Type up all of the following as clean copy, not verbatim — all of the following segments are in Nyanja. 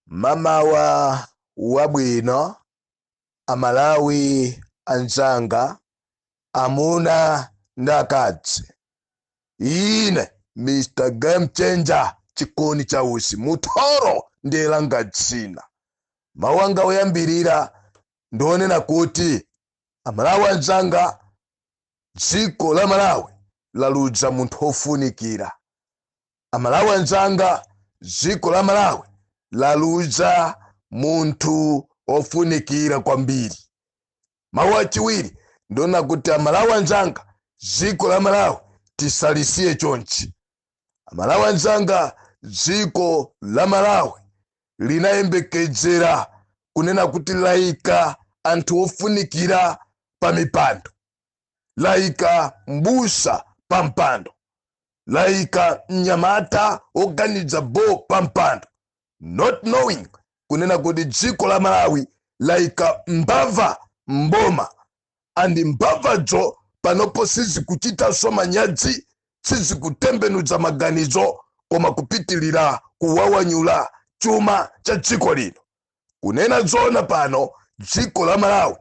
Mamawa wabwino, Amalawi anzanga, amuna ndi akazi. Ine Mr Game Changer, Chikoni cha Usi Muthoro, ndiye langa dzina. Mawu anga oyambirira ndionena kuti, Amalawi anzanga, dziko la Malawi laluza munthu ofunikira. Amalawi anzanga, dziko la Malawi laluza munthu ofunikira kwambiri. Mawu achiwiri ndiona kuti, Amalawi anzanga, dziko la Malawi tisalisiye chonchi. Amalawi anzanga, dziko la Malawi linayembekezera kunena kuti layika anthu ofunikira pa mipando, layika mbusa pa mpando, layika mnyamata oganiza bo pa mpando, not knowing kunena kuti dziko la Malawi layika mbava mboma, and mbavadzo panopo sizikuchitanso manyazi, sizikutembenuza maganizo, koma kupitilira kuwawanyula chuma cha dziko lino. Kunena zona, pano dziko la Malawi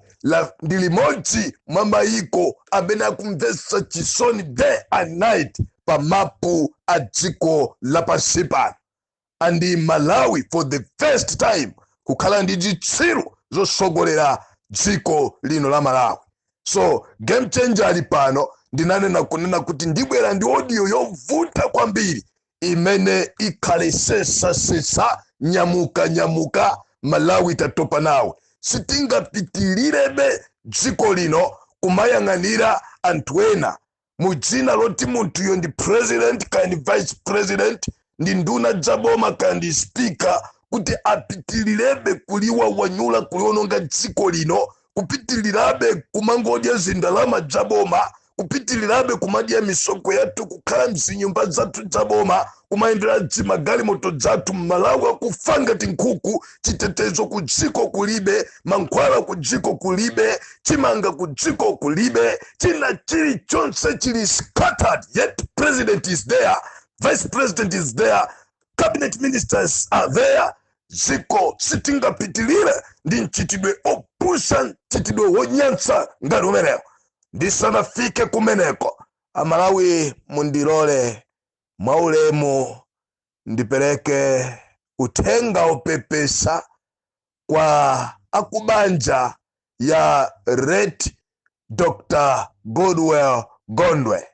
ndi limodzi mwa mayiko amene akumvetsa chisoni day and night pa mapu a dziko lapansi pano. And Malawi for the first time kukhala ndi zitsiru zosogolera dziko lino la Malawi. So Game Changer ali pano, ndinanena kunena kuti ndibwera ndi audio yovuta kwambiri imene ikhale sesasesa. Nyamuka, nyamuka Malawi, tatopa nawe. Sitingapitilirebe dziko lino kumayang'anira anthu ena mu dzina loti munthuyo ndi president, kaya ndi vice president, ndi nduna zaboma, kaya ndi speaker, kuti apitilirebe kuliwawanyula, kuliononga dziko lino, kupitilirabe kumangodya zindalama zaboma, kupitilirabe kumadya misonkho yathu, kukhala mzinyumba zathu zaboma, kumayendera zimagalimoto zathu. Malawi akufa ngati nkhuku. Chitetezo ku dziko kulibe, mankhwala ku dziko kulibe, chimanga ku dziko kulibe, china chilichonse chili scattered, yet president is there, vice president is there, cabinet ministers are there. Dziko sitingapitilire ndi mchitidwe opusa, mchitidwe wonyansa ngati umenewo. Ndisanafike kumeneko, Amalawi, mundilole mwaulemu ndipereke uthenga opepesa kwa akubanja ya late Dr Goodwell Gondwe,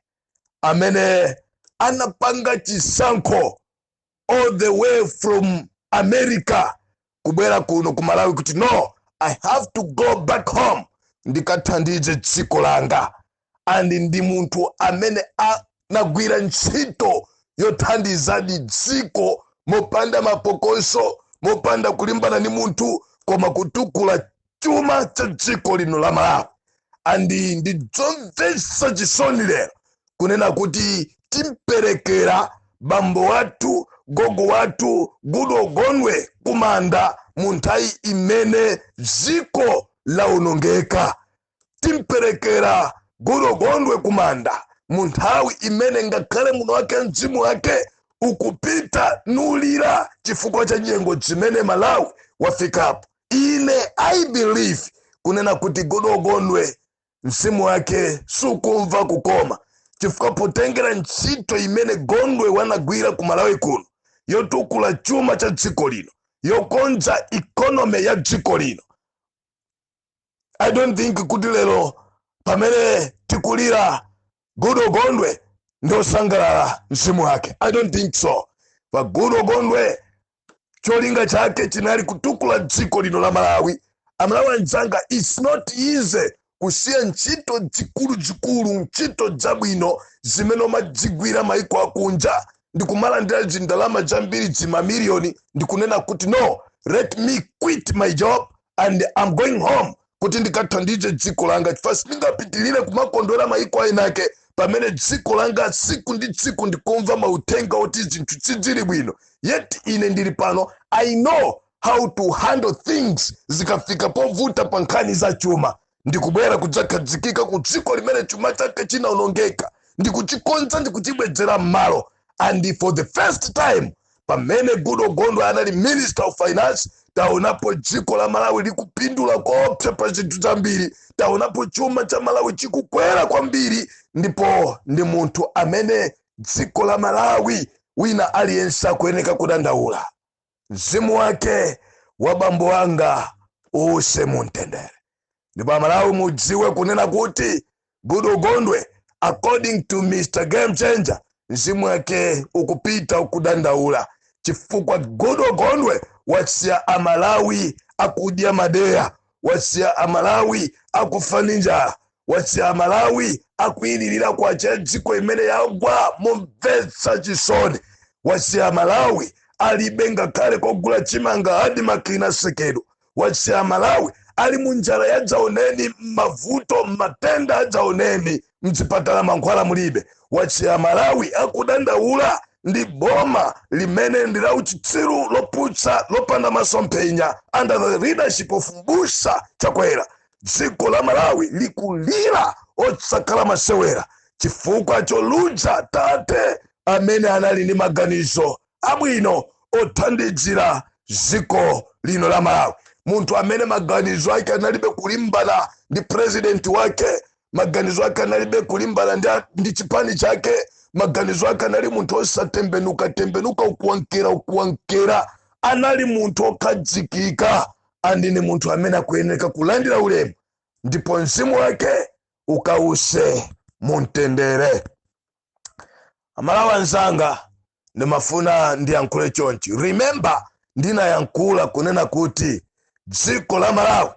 amene anapanga chisankho all the way from America kubwera kuno ku Malawi kuti, "No, I have to go back home ndikathandize dziko langa." And ndi munthu amene anagwira ntchito yothandizadi dziko mopanda mapokoso, mopanda kulimbana ni munthu, koma kutukula chuma cha dziko lino la Malawi. And ndidzomvetsa chisoni lero kunena kuti timperekera bambo wathu, gogo wathu Goodall Gondwe kumanda mu nthawi imene dziko lawonongeka. Timperekera Goodall Gondwe kumanda mu nthawi imene ngakhale muno wake mzimu wake ukupita nulira chifukwa cha nyengo zimene Malawi wafikapo. Ine I believe kunena kuti Goodall Gondwe mzimu wake sukumva kukoma, chifukwa potengera ntchito imene Gondwe wanagwira ku Malawi kuno yotukula chuma cha dziko lino, yokonza economy ya dziko lino, I don't think kuti lero pamene tikulira Goodall Gondwe ndosangalala mzimu wake. I don't think so. Pa Goodall Gondwe cholinga chake chinali kutukula dziko lino la Malawi. Amalawi anzanga, it's not easy kusiya ntchito zikuluzikulu, ntchito zabwino zimene umadzigwira maiko akunja, ndikumalandira zindalama zambiri, zimamiliyoni, ndikunena kuti, "No, let me quit my job and I'm going home kuti ndikathandize dziko langa, chifukwa sindingapitilire kumakondwera maiko ainake pamene dziko langa tsiku ndi tsiku ndikumva mauthenga oti zinthu sizili bwino, yet ine ndili pano. I know how to handle things zikafika povuta pa nkhani za chuma. Ndikubwera kudzakhazikika ku dziko limene chuma chake chinawonongeka, ndikuchikonza, ndikuchibwedzera m'malo." And for the first time Pamene Goodall Gondwe anali Minister of Finance, taonapo dziko la Malawi likupindula koopsa pa zinthu zambiri, taonapo chuma cha Malawi chikukwera kwambiri, ndipo ndi munthu amene dziko la Malawi wina aliyense akuyeneka kudandaula. Mzimu wake wa bambo anga uwuse mumtendere. Ndipo Amalawi, mudziwe kunena kuti Goodall Gondwe, according to Mr Game Changer, mzimu wake ukupita ukudandaula, chifukwa Goodall Gondwe wasiya Amalawi akudya madeya, wasiya Amalawi akufa ndi njala, wasiya Amalawi akuyilirira kwacha dziko imene yagwa momvetsa chisoni, wasiya Amalawi alibe ngakhale kogula chimanga, ADMARC inatsekedwa, wasiya Malawi ali munjala yadzaoneni, mavuto, matenda adzaoneni, mzipatala mankhwala mulibe, wasiya Malawi akudandaula ndi boma limene ndi la uchitsiru, loputsa, lopanda masomphenya, under the leadership of Mbusa Chakwera. Dziko la Malawi likulira osakhala masewera chifukwa choluza tate amene anali ndi maganizo abwino othandizira dziko lino la Malawi, munthu amene maganizo ake analibe kulimbana ndi president wake, maganizo ake analibe kulimbana ndi chipani chake, maganizo ake anali munthu osatembenuka tembenuka, ukuwankera ukuwankera, anali munthu okhazikika, and ni munthu amene akuyeneka kulandira ulemu, ndipo mzimu wake ukause mumtendere. Amalawi anzanga, ndimafuna ndiyankhule chonchi. Remember, ndinayankhula kunena kuti dziko la Malawi,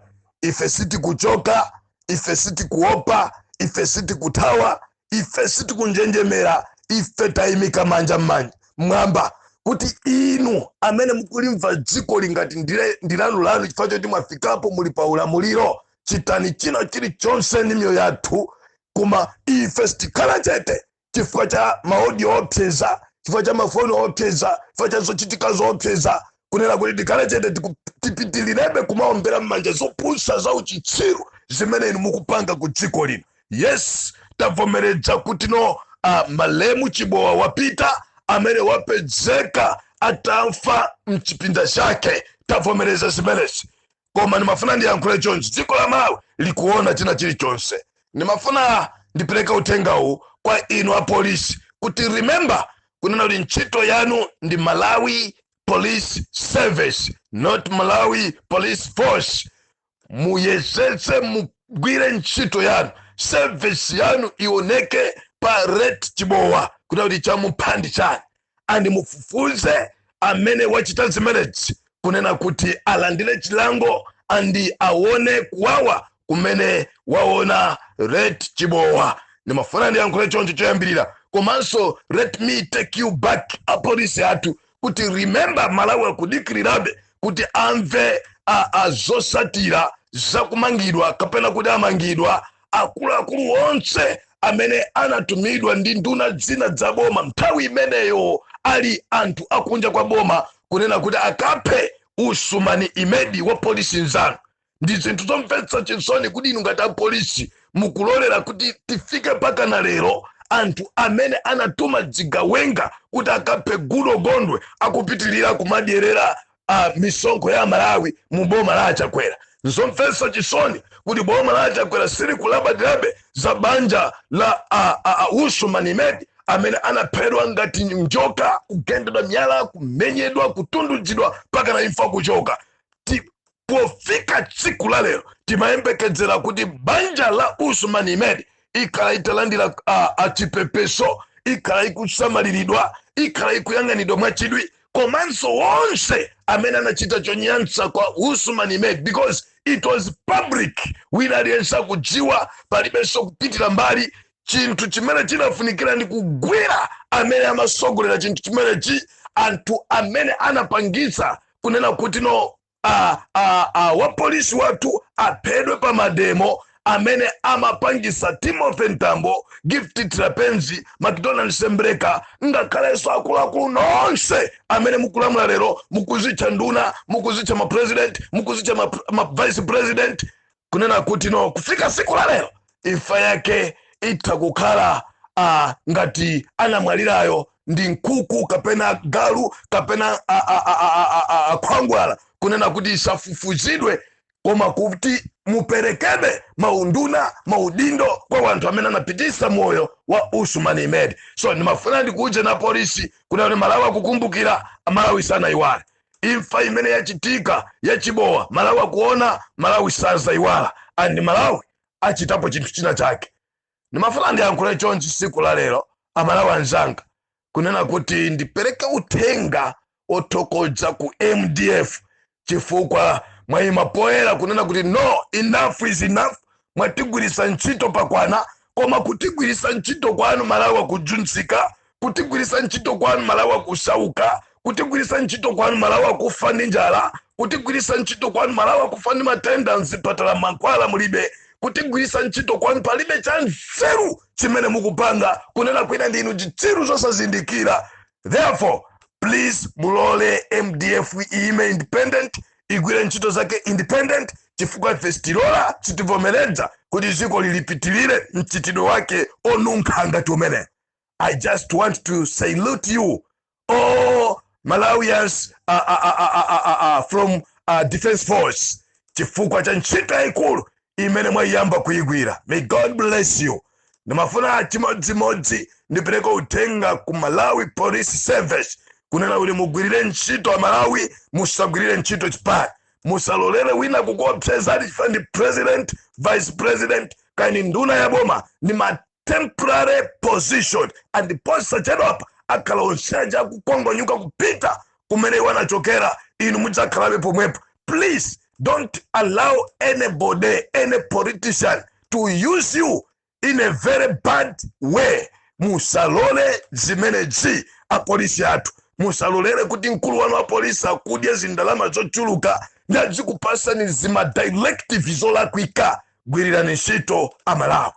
ife sitikuchoka, ife sitikuopa, ife sitikuthawa, ife sitikunjenjemera. Ife tayimika manja m'manja mwamba kuti inu amene mukulimva dziko lingati ndilanulanu chifukwa choti mwafikapo, muli pa ulamuliro, chitani china chilichonse ndi miyoyo yathu, koma ife sitikhala chete chifukwa cha ma audio opseza, chifukwa cha mafoni opseza, chifukwa cha zochitika zoopseza, kunena kuti tikhale chete, tipitilirebe kumaombera m'manja zopusa za uchitsiru zimene inu mukupanga ku dziko lino. Yes, tavomeredza kuti no, malemu Chibowa wapita, amene wapezeka atamfa mchipinda chake. Tavomereza zimenezi, koma ndimafuna ndiyankhule chonchi: dziko la Malawi likuona china chilichonse. Ndimafuna ndipereke uthengawu kwa inu apolisi kuti remember kunena kuti ntchito yanu ndi Malawi Police Service, not Malawi Police Force. Muyesetse mugwire ntchito yanu, service yanu ioneke pa late Chibowa kuti chamupha chani, and mufufuze amene wachita zimenezi, kunena kuti alandire chilango and aone kuwawa kumene waona late Chibowa. Ndimafuna ndiyankhule choncho choyambirira. Komanso let me take you back, apolisi athu, kuti remember, Malawi akudikirirabe kuti amve zosatira zakumangidwa kapena kuti amangidwa akuluakulu onse amene anatumidwa ndi nduna zina za boma nthawi imeneyo, ali anthu akunja kwa boma, kunena kuti akaphe Usumani Imedi wa polisi nzanu. Ndi zinthu zomvetsa chisoni kuti inu ngati apolisi mukulolera kuti tifike mpaka na lero, anthu amene anatuma zigawenga kuti akaphe Goodall Gondwe akupitirira kumadyerera misonkho ya Malawi mu boma la Achakwera. Nzomvetsa chisoni kuti boma la Achakwera silikulabadirabe za banja la Usman Imedi amene anaphedwa ngati njoka, kugendedwa miyala, kumenyedwa, kutundudzidwa mpaka na imfa kuchoka. Pofika tsiku la lero timayembekezera kuti banja la Usman Imedi ikhala italandira achipepeso, ikhala ikusamaliridwa, ikhala ikuyang'anidwa mwachidwi, komanso wonse amene anachita chonyansa kwa Usman Imedi, because it was public, wina aliyense akudziwa, palibenso kupitira mbali. Chinthu chimene chinafunikira ndi kugwira amene amasogolera chinthu chimenechi, anthu amene anapangitsa kunena kuti no, wapolisi wathu aphedwe pa ma demo, amene amapangisa Timothy Ntambo, Gift Trapence, McDonald Sembereka, ngakhalenso akuluakulu nonse amene mukulamula lero, mukuzitcha nduna, mukuzitcha ma president, mukuzitcha ma vice president, kunena kuti no, kufika siku la lero imfa yake itha kukhala ngati anamwalirayo ndi Ndi nkhuku kapena galu kapena khwangwala kunena kuti isafufuzidwe, koma kuti muperekebe maunduna, maudindo kwa wanthu amene anapitisa moyo wa Usman Imed. So ndimafuna ndikuuze na polisi kuti Malawi akukumbukira, Malawi sanaiwale imfa imene yachitika yachibowa. Malawi akuona, Malawi sazaiwala, and Malawi achitapo chinthu china chake. Ndimafuna ndiyankhule chonchi siku la lero, Amalawi anzanga, kunena kuti ndipereke uthenga othokoza ku MDF chifukwa mwayima poyera kunena kuti no, enough is enough. Mwatigwirisa ntchito pakwana, koma kutigwirisa ntchito kwanu Malawi akujunzika, kutigwirisa ntchito kwanu Malawi akusauka, kutigwirisa ntchito kwanu Malawi akufa ndi njala, kutigwirisa ntchito kwanu Malawi akufa ndi matenda, mzipatala mankhwala mulibe, kutigwirisa ntchito kwanu palibe cha nzeru chimene mukupanga. Kunena kwina, ndinu chitsiru zosazindikira. Therefore, please, mulole MDF iyime independent, igwire ntchito zake independent, chifukwa ife sitilola, sitivomereza kuti dziko lilipitilire mchitidwe wake onunkha ngati umene. I just want to salute you all Malawians from Defense Force chifukwa cha ntchito yayikulu imene mwayiyamba kuyigwira. May God bless you. Ndimafuna chimodzimodzi ndipereke uthenga ku Malawi Police Service kunena kuti mugwirire ntchito Amalawi, musagwirire ntchito chipani. Musalolere wina kukuopsezani chifukwa ndi president, vice president, kani nduna ya boma. Ndi ma temporary position, and posachedwapa akhala onseja akukongonyuka kupita kumene iwo anachokera, inu mudzakhalabe pomwepo. Please don't allow anybody, any politician, to use you in a very bad way. Musalole zimenezi, apolisi athu. Musalolere kuti mkulu wanu wa polisi akudya zindalama zochuluka ndi azikupasani zima directive zolakwika. Gwirirani ntchito Amalawi.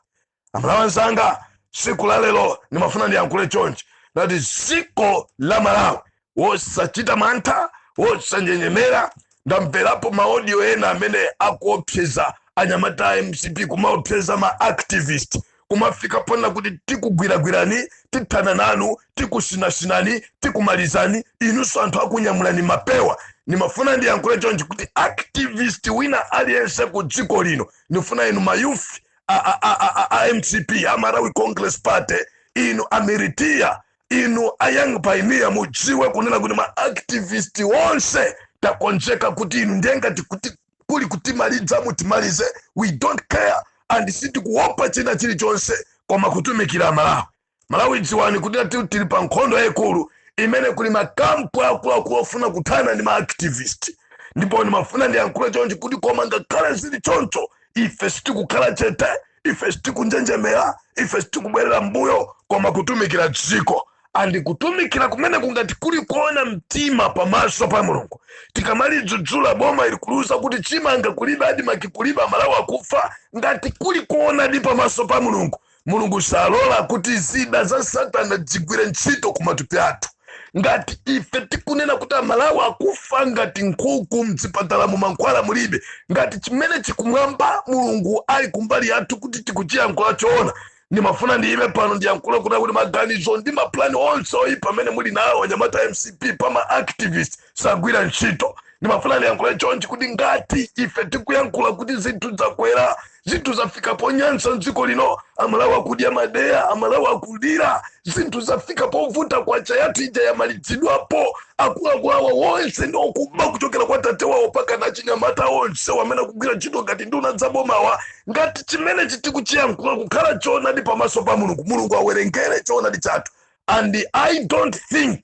Amalawi anzanga, siku la lero ndimafuna ndiyankhule chonchi nati dziko la Malawi wosachita mantha, wosanjenjemera. Ndamverapo ma audio ena amene akuopseza anyamata a MCP, kumaopseza ma activist, kumafika pona kuti tikugwiragwirani, tithana nanu, tikusinasinani, tikumalizani inunso anthu akunyamulani mapewa. Ndimafuna ndiyankhule chonchi kuti activist wina aliyense ku dziko lino, ndifuna inu ma youth a MCP, a Malawi Congress Party, inu amiritia, inu a Young Pioneer, mudziwe kunena kuti ma activist onse takonzeka kuti inu ndengati kuti kuli kutimaliza, mutimalize. We don't care and sitikuopa china chilichonse koma kutumikira Malawi. Malawi, dziwani kuti tili pa nkhondo yayikulu imene kuli makampu akuluakulu ofuna kuthana ndi ma activist. Ndipo ndimafuna ndiyankhule chonchi kuti koma ngakhale zili choncho, ife sitikukhala chete, ife sitikunjenjemera, ife sitikubwerera mbuyo, koma kutumikira dziko, and kutumikira kumene kungati kuli kuona mtima pamaso pa Mulungu. Tikamalidzudzula boma ili kuluza kuti chimanga kulibe, ADMARC kulibe, Amalawi akufa, ngati kuli kuonadi pamaso pa Mulungu, Mulungu salola kuti zida za Satana zigwire ntchito ku matupi athu. Ngati ife tikunena kuti Amalawi akufa ngati nkhuku, mzipatala mu mankhwala mulibe, ngati chimene chikumwamba Mulungu ali kumbali yathu kuti tikuchiyankhula choona. Ndimafuna ndiyime pano ndiyankhule kuti maganizo ndi maplani onse oyipa amene muli nawo anyamata MCP pama activist sagwira ntchito. Ndimafuna ndiyankhule chonchi kuti ngati ife tikuyankhula kuti zinthu zakwera, zinthu zafika ponyansa mdziko lino, Amalawi akudya madeya, Amalawi akulira, zinthu zafika povuta, kwacha yathu ija yamalizidwapo, akuluakulu awa wonse ndi okuba kuchokera kwa tate wawo paka na chinyamata onse wamene akugwira ntchito ngati nduna zabomawa, ngati chimene chitikuchiyankhula kukhala choonadi pamaso pa Mulungu, Mulungu awerengere choonadi chathu. And I don't think,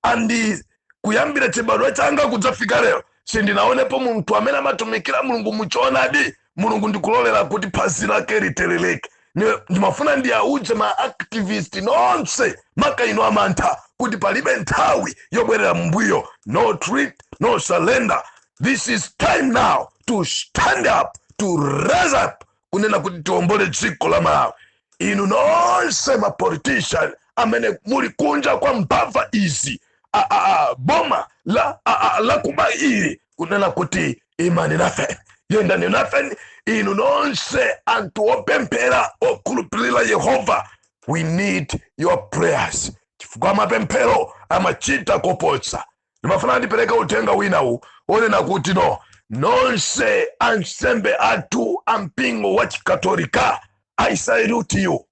and kuyambira chibadwa changa kudzafika lero, sindinaonepo munthu amene amatumikira Mulungu muchoonadi, Mulungu ndikulolera kuti phazi lake literereke. Ndimafuna ndiyauze ma activist nonse, maka ino amantha, kuti palibe nthawi yobwerera mbuyo. No retreat, no surrender. This is time now to stand up, to rise up, kunena kuti tiombole dziko la Malawi. Inu nonse ma politician amene muli kunja kwa mbava izi, boma la kuba ili, kunena kuti imani nafe, yendani nafe. Inu nonse anthu opemphera, okhulupirira Yehova, we need your prayers chifukwa Chifukwa mapemphero amachita koposa. Ndimafuna ndipereke uthenga winawu onena kuti no, nonse ansembe athu ampingo wa Chikatolika, I salute you.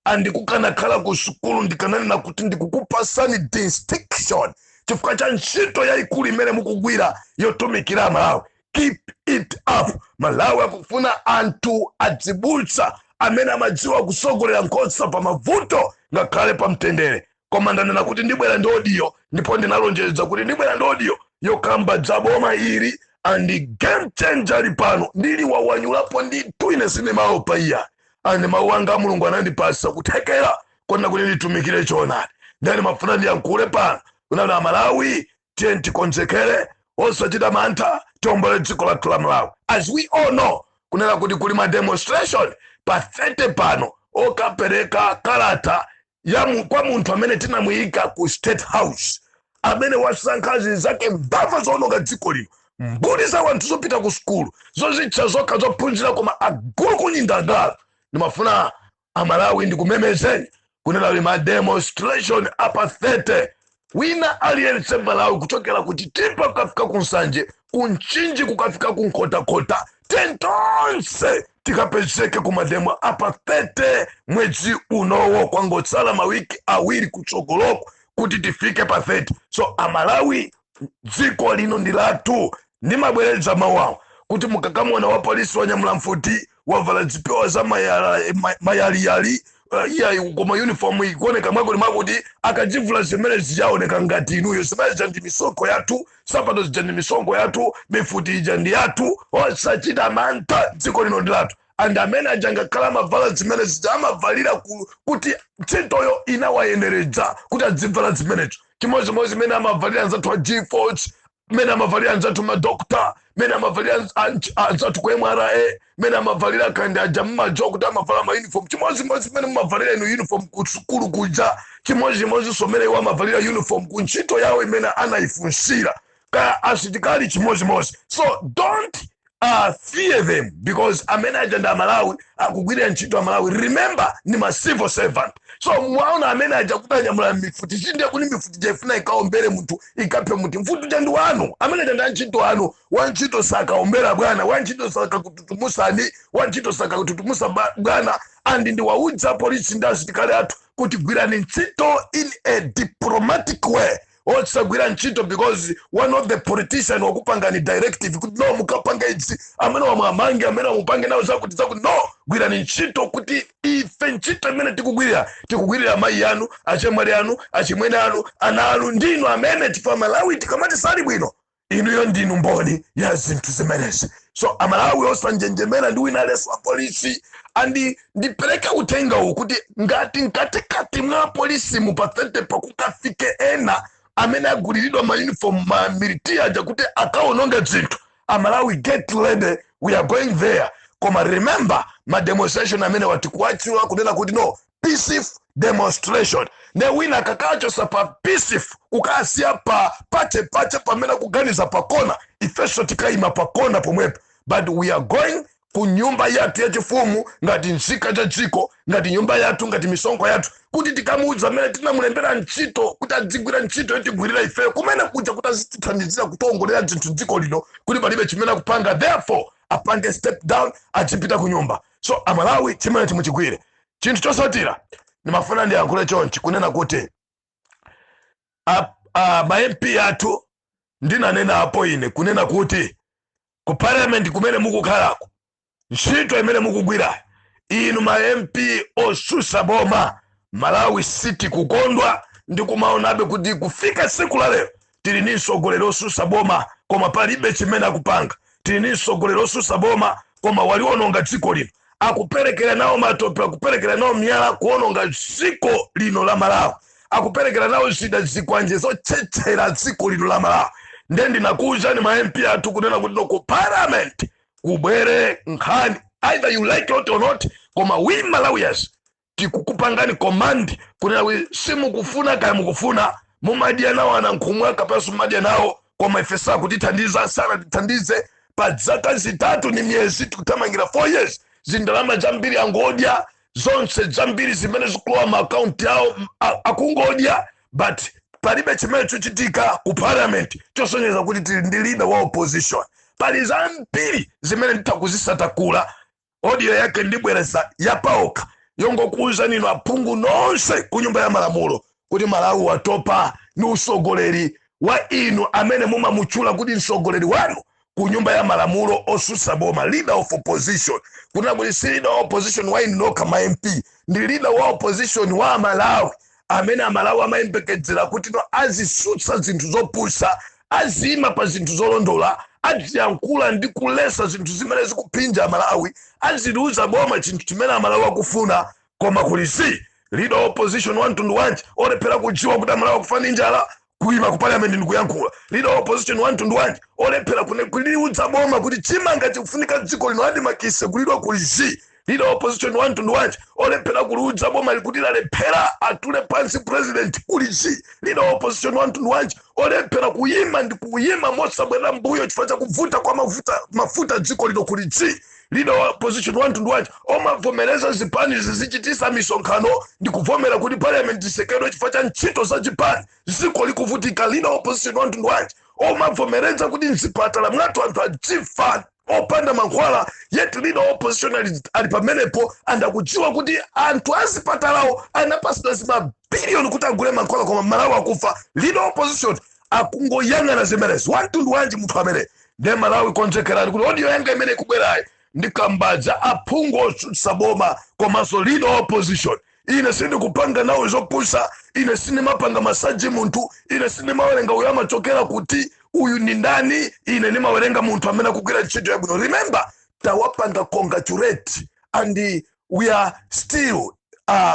Andikukanakhala ku sukulu, ndikananena kuti ndikukupasani distinction chifukwa cha ntchito yayikulu imene mukugwira yotumikira Malawi. Keep it up. Malawi akufuna anthu adzibutsa amene amadziwa kusogolera nkhosa pa mavuto ngakhale pa mtendere. Koma ndanena kuti ndibwera ndi audio, ndipo ndinalonjeza kuti ndibwera ndi audio yokamba dzaboma ili and game changer li pano ndili wawanyulapo ndithu. Ine sindimaopa iya, and mawu anga a Mulungu anandipasa kuthekera kona kuti nditumikire choonadi. Ndani mafuna ndiyankhule pano kunena, Amalawi, tiye tikonzekere osachita mantha, tiombole dziko lathu la Malawi. As we all know kunena kuti kuli ma demonstration pa 30 pano okapereka kalata ya kwa munthu amene tinamuyika ku State House, amene wasankha zake mbava zoononga dziko lino, mbuli za wanthu zopita ku sukulu zozitcha zokha zophunzira koma agulu kunyindagala. Ndimafuna Amalawi ndikumemezeni kunena kuti ma demonstration apa 30, wina aliyense Malawi kuchokera ku Chitipa kukafika ku Nsanje, ku Mchinji kukafika ku Nkhotakota, tentonse tikapezeke ku ma demo apa 30 mwezi unowo. Kwangotsala mawiki 2 kutsogoloko kuti tifike pa 30. So Amalawi, dziko lino ndi lathu. Ndimabwereza mawu awo kuti mukakamona wa polisi wanyamula mfuti, wavala zipewa za mayaliyali, iya, koma uniform ikuoneka mwakuti mwakuti, akachivula zimene zichaoneka ngati inuyo. Zimene zija ndi misonkho yathu, sapato zija ndi misonkho yathu, mifuti ija ndi yathu. Osachita mantha, dziko lino ndi lathu. And amene aja ngakhala amavala zimene zija, amavalira kuti ntchitoyo inawayeneredza kuti adzivala zimenezo, chimodzimodzi imene amavalira anzathu a G-Force, mene amavalira anzathu madokta, mene amavalira anzathu ku MRA, mene amavalira kandi aja mmadziwa kuti amavala ma uniform, chimodzimodzi mene mumavalira inu uniform ku sukulu kuja, chimodzimodzinso mene iwo amavalira uniform ku ntchito yawo imene anayifunsira, kaya asitikali, chimodzimodzi. So don't fear them, because amene aja ndi Amalawi, akugwirira ntchito Amalawi. Remember, ni ma civil servant. So mwaona amene aja kuti anyamula mifuti, chindiye kuti mifuti jaifuna ikaombere munthu, ikaphe munthu? Mfuti uja ndi wanu. Amene aja ndi antchito anu. Wantchito sakaombera bwana, wantchito sakakututumutsani, wantchito sakakututumusa bwana. And ndiwaudza polisi ndi asitikali athu kuti gwirani ntchito in a diplomatic way, osagwira ntchito because one of the politician wakupangani directive kuti no, mukapanga idzi, amene wamwamange, amene wamupange nawo zakuti zakuti. No, gwirani ntchito kuti ife ntchito imene tikugwirira, tikugwirira amayi anu, achemwali anu, achimwene anu, ana anu, ndinu amene tifa. Malawi tikamati sali bwino, inuyo ndinu mboni ya zinthu zimenezi. So Amalawi, osanjenjemera ndi wina aliyense wa polisi. And ndipereke uthenga uwu kuti ngati mkatikati mwa polisi mu pa 30 pakukafike ena amene aguliridwa ma uniform, ma military aja, kuti akaononge zinthu, Amalawi, get ready, we are going there. Koma remember, ma demonstration amene watikuwachiwa kunena kuti no, peaceful demonstration. Ne wina akakachosa pa peaceful, kukasiya pa pache pache pamene akuganiza pakona, ifenso tikayima pakona pomwepo. But we are going ku nyumba yathu yachifumu ngati nzika cha dziko, ngati nyumba yathu, ngati misonkho yathu, kuti tikamuudza amene tinamulembera ntchito kuti adzigwira ntchito yotigwirira ifeyo kumene kuja, kuti azitithandizira kutiongolera zinthu dziko lino, kuti palibe chimene akupanga, therefore apange step down, azipita ku nyumba. So Amalawi, chimene timuchigwire chinthu chosatira, ndimafuna ndiyankhule chonchi kunena kuti ma MP athu, ndinanena apo ine kunena kuti ku parliament kumene mukukhalako, ntchito imene mukugwira inu ma MP osusa boma, Malawi siti kukondwa ndi kumaonabe kuti kufika tsiku la lero tili ndi mtsogoleri osusa boma koma palibe chimene akupanga. Tili ndi mtsogoleri osusa boma koma waliwononga dziko lino, akuperekera nawo matope, akuperekera nawo miyala kuwononga dziko lino la Malawi, akuperekera nawo zida, zikwanje zotchetchera dziko lino la Malawi. Nde ndinakuwuzani ma MP athu kunena kuti no, ku parliament kubwere nkhani, either you like it or not, koma we Malawians tikukupangani command kunena kuti simukufuna kaya mukufuna, mumadya nawo anankhumwa kapenso mumadya nawo, koma ife sakutithandiza, sanatithandize pa zaka 3 ni miyezi, tikuthamangira 4 years. Zindalama zambiri angodya zonse, zambiri zimene zikulowa ma akaunti awo akungodya. But palibe chimene chochitika ku parliament chosonyeza kuti tili ndi leader wa opposition. Pali zambiri zimene nditakuzisatakula, audio yake ndibwereza yapaokha yongokuwuzani inu aphungu nonse ku Nyumba ya Malamulo kuti Malawi watopa ni usogoleri wa inu amene mumamutchula kuti msogoleri wanu ku Nyumba ya Malamulo osusa boma, leader of opposition. Kunena kuti si leader wa opposition wa inu nokha ma MP, ndi leader wa opposition wa Amalawi amene Amalawi amayembekezera kuti no, azisutsa zinthu zopusa, azima pa zinthu zolondola, aziyankhula ndi kulesa zinthu zimene zikuphinja Amalawi, aziliuza boma chinthu chimene Amalawi akufuna. Koma kuli si leader wa opposition wa mtundu wanji olephera kudziwa kuti Amalawi akufa ndi njala, kuyima ku parliament ndikuyankhula? Leader wa opposition wa mtundu wanji olephera kuliudza boma kuti chimanga chikufunika dziko lino, adimakise kulidwa? Kuli zi leader wa opposition wa mtundu wanji olephera kuliudza boma kuti lalephera, atule pansi president? Kuli zi leader wa opposition wa mtundu wanji olephera kuyima ndi kuyima mosabwerera mbuyo chifukwa chakuvuta kwa mafuta dziko lino? Kuli zi leader wa opposition wa mtundu wanji omavomereza zipani zizichitisa misonkhano ndi kuvomera kuti parliament isekedwe chifukwa cha ntchito za chipani, dziko likuvutika? Leader wa opposition wa mtundu wanji omavomereza kuti mzipatala mwathu anthu adzifa opanda mankhwala, yet leader wa opposition ali pamenepo and akudziwa kuti anthu azipatalawo anapasidwa zimabiliyoni kuti agule mankhwala, koma Malawi akufa, leader wa opposition akungoyang'ana zimenezi? Wamtundu wanji munthu amene? Nde Malawi, konzekerani kuti audio yanga imene ikubwerayi ndikambadza aphungu otsutsa boma komanso leader wa opposition. Ine sindikupanga nawo zopusa, ine sindimapanga massage munthu, ine sindimawerenga uyu amachokera kuti, uyu ndi ndani. Ine ndimawerenga munthu amene akugwira ntchito yabwino. Remember, tawapanga congratulate and we are still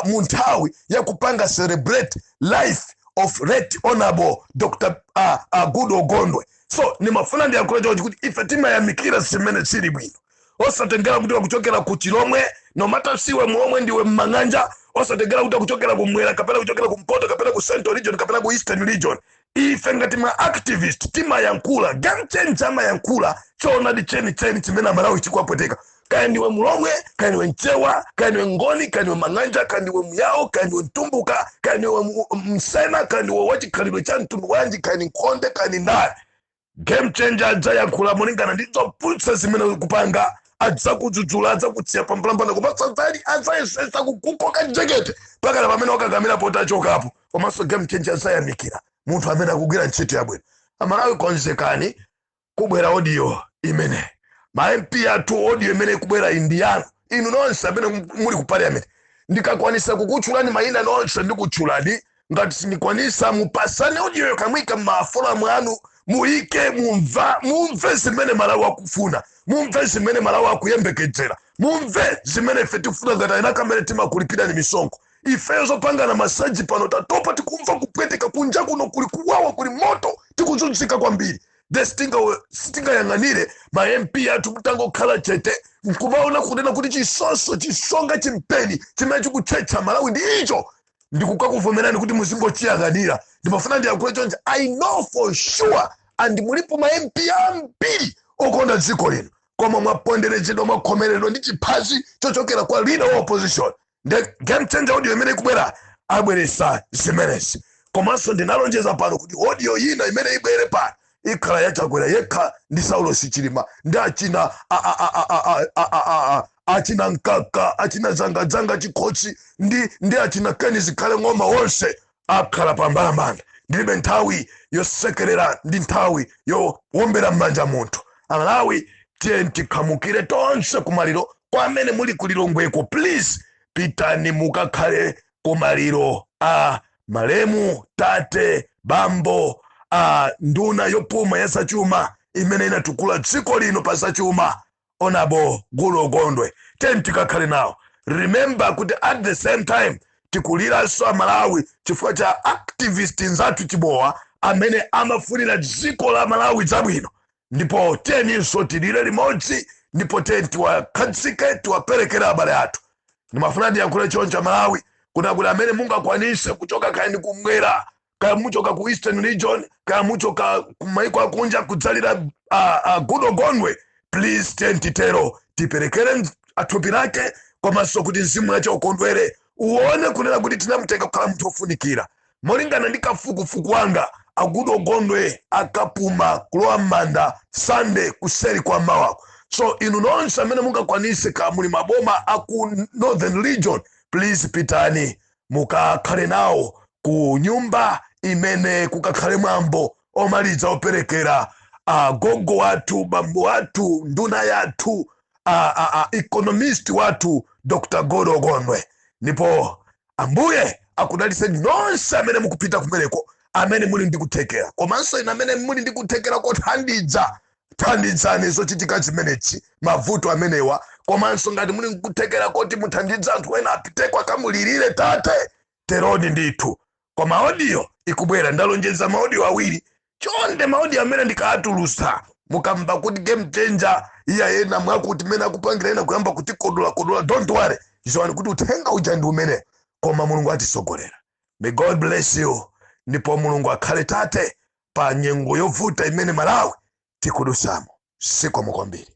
mu nthawi yakupanga celebrate life of late Honorable Dr Goodall Gondwe. So nimafuna ndiyankhule chonchi kuti ife timayamikira zimene zili bwino, osatengera kuti wakuchokera ku Chilomwe, no matter siwe Mulomwe, ndiwe Mmang'anja, osatengera kuti akuchokera kumwera kapena kuchokera kumpoto kapena ku Central Region kapena ku Eastern Region. Ife ngati ma activist timayankhula, game changer amayankhula choonadi chenicheni chimene Amalawi chikuwapweteka. Kaya ndiwe Mulomwe, kaya ndiwe Mchewa, kaya ndiwe Ngoni, kaya ndiwe Mang'anja, kaya ndiwe Myawo, kaya ndiwe Mtumbuka, kaya ndiwe Msena, kaya ndiwe wachikhalidwe cha mtundu wanji, kaya ndi Nkhonde, kaya ndi ndani, game changer adzayankhula molingana ndi zoputsa zimene ukupanga. Adzakudzudzula, adzakutsiya pambalambanda, koma sadzali adzayesesa kukukoka jekete pakana pamene wakakamira poti achokapo. Komanso game changer adzayamikira munthu amene akugwira ntchito yabwino. Amalawi, konzekani, kubwera audio imene ma MP athu, audio imene ikubwera ndi yanu inu nonse amene muli ku parliament. Ndikakwanisa kukutchulani mayina nonse, ndikutchulani. Ngati sindikwanisa, mupasane audio kamwika m'maforum anu, muyike, mumva, mumve zimene Malawi akufuna, mumve zimene Malawi akuyembekezera, mumve zimene ife tikufuna ngati ayina kamene timakulipirani misonkho. Ifeyo zopangana massage pano tatopa, tikumva kupweteka. Kunja kuno kuli kuwawa, kuli moto, tikuzunzika kwambiri. De sitingayang'anire ma MP athu mutangokhala chete nkumaona kunena kuti chisonso chisonga chimpeni chimene chikutchetcha Malawi ndi icho, ndikukakuvomerani kuti muzingochiyang'anira. Ndimafuna ndiyankhule chonchi. I know for sure and mulipo ma MP ambiri okonda dziko lino, koma mwaponderezedwa, mwakhomeredwa ndi chiphazi chochokera kwa leader wa opposition. The game changer audio imene ikubwera abweresa zimenezi. Komanso ndinalonjeza pano kuti audio ina imene ibwere pano ikhala yaChakwera yekha ndi Saulos Chilima ndi achina achina Mkaka, achina Zangadzanga Chikhosi ndi achina Keni Zikhale Ng'oma, wonse akhala pambalambanda. Ndilibe nthawi yosekerera ndi nthawi yowombera m'manja munthu. Amalawi, tiye tikhamukire tonse kumaliro kwa amene muli kuLilongweko. Please, pitani mukakhale kumaliro a malemu tate bambo a nduna yopuma ya zachuma imene inatukula dziko lino pa zachuma, Honorable Goodall Gondwe. Tiye tikakhale nawo. Remember kuti at the same time tikuliranso Amalawi chifukwa cha activist nzathu Chibowa amene amafunira dziko la Malawi zabwino, ndipo tiyeninso tilire limodzi, ndipo tiye tiwakhazike, tiwaperekere abale athu. Ndimafuna ndiyankhule choncho, Malawi, kuna kuti amene mungakwanise kuchoka kaya ndi kumwera, kaya muchoka ku Eastern Region, kaya muchoka kumaiko akunja kudzalira Goodall Gondwe, please, tiye titero, tiperekere athupi lake, komanso kuti mzimu wace ukondwere, uone kunena kuti tinamutenga kukhala munthu ofunikira. Molingana ndi kafukufuku wanga, a Goodall Gondwe akapuma kulowa m'manda Sunday kuseri kwa mawako. So inu nonse amene mungakwanise, ka muli maboma aku Northern Region, please pitani mukakhale nawo ku nyumba imene kukakhale mwambo omaliza operekera gogo wathu, bambo wathu, nduna yathu, economist wathu, Dr Goodall Gondwe. Ndipo Ambuye akudalitseni nonse amene mukupita kumeneko, amene muli ndi kuthekera, komanso inu amene muli ndi kuthekera kothandiza, thandizani zochitika zimenezi, mavuto amenewa. Komanso ngati muli nkuthekera koti muthandize anthu ena apiteko akamulirire tate, teroni ndithu. Koma audio ikubwera, ndalonjeza ma audio awiri. Chonde, ma audio amene ndikatulusa, mukamva kuti Game Changer iya ena mwakuti mmene akupangira ena kuyamba kuti kodola kodola, don't worry, ziwani kuti uthenga uja ndi umene. Koma Mulungu atisogolera. May God bless you, ndipo Mulungu akhale tate pa nyengo yovuta imene Malawi tikudusamo. Zikomo kwambiri.